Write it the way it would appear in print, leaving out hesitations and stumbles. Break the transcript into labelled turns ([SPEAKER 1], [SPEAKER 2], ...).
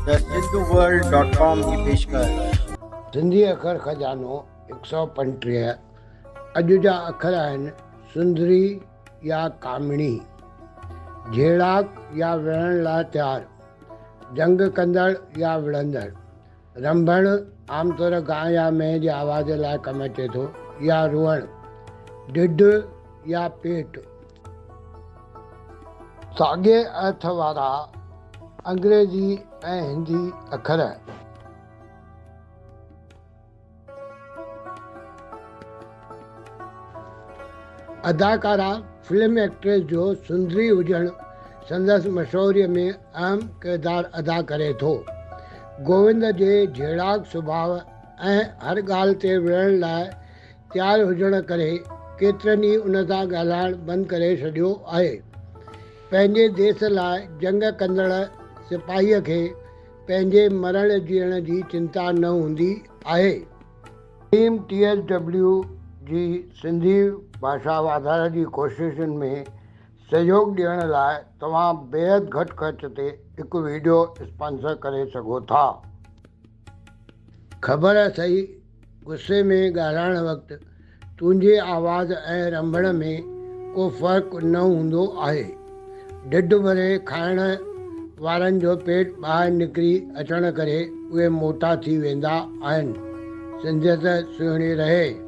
[SPEAKER 1] The Sindhu world dot com جي پيشڪش.
[SPEAKER 2] سنڌي اکر خزانو 135 اڄ جا اکر آهن سندري يا ڪامڻي، جهيڙاڪ يا وڙهڻ لاء تيار، جنگ ڪندڙ يا وڙهندڙ، رنڀڻ عام طور گانء يا مينهن جي آواز لاء ڪم اچي ٿو، يا روئڻ، ڍڍ يا پيٽ. ساڳئي ارٿ وارا انگريزي ۽ هندي اکر. اداڪارا، فلم ايڪٽريس جو سندري هجڻ سندس مشهوريء ۾ اهم ڪردار ادا ڪري ٿو. گووند جي جهيڙاڪ سڀاء ۽ هر ڳالهه تي وڙهڻ لاء تيار هجڻ ڪري ڪيترن ئي ان سان ڳالهائڻ بند ڪري ڇڏيو آهي. پنهنجي ديس لاء جنگ ڪندڙ سپاهيء کي پنهنجي مرڻ جيئڻ جي چنتا نه هوندي آهي. ٽيم ٽي ايس ڊبليو جي سنڌي ڀاشا واڌاري جي ڪوششن ۾ سهيوڳ ڏيڻ لاء توهان بيحد گهٽ خرچ تي هڪ وڊيو اسپانسر ڪري سگهو ٿا. خبر اٿئي غصي ۾ ڳالهائڻ وقت تنهنجي آواز ۽ رنڀڻ ۾ ڪو فرق نه هوندو آهي. ڍڍ ڀري کائڻ وارن جو پيٽ ٻاهر نڪري اچڻ ڪري اهي موٽا ٿي ويندا آهن. سنڌيت سهڻي رهي.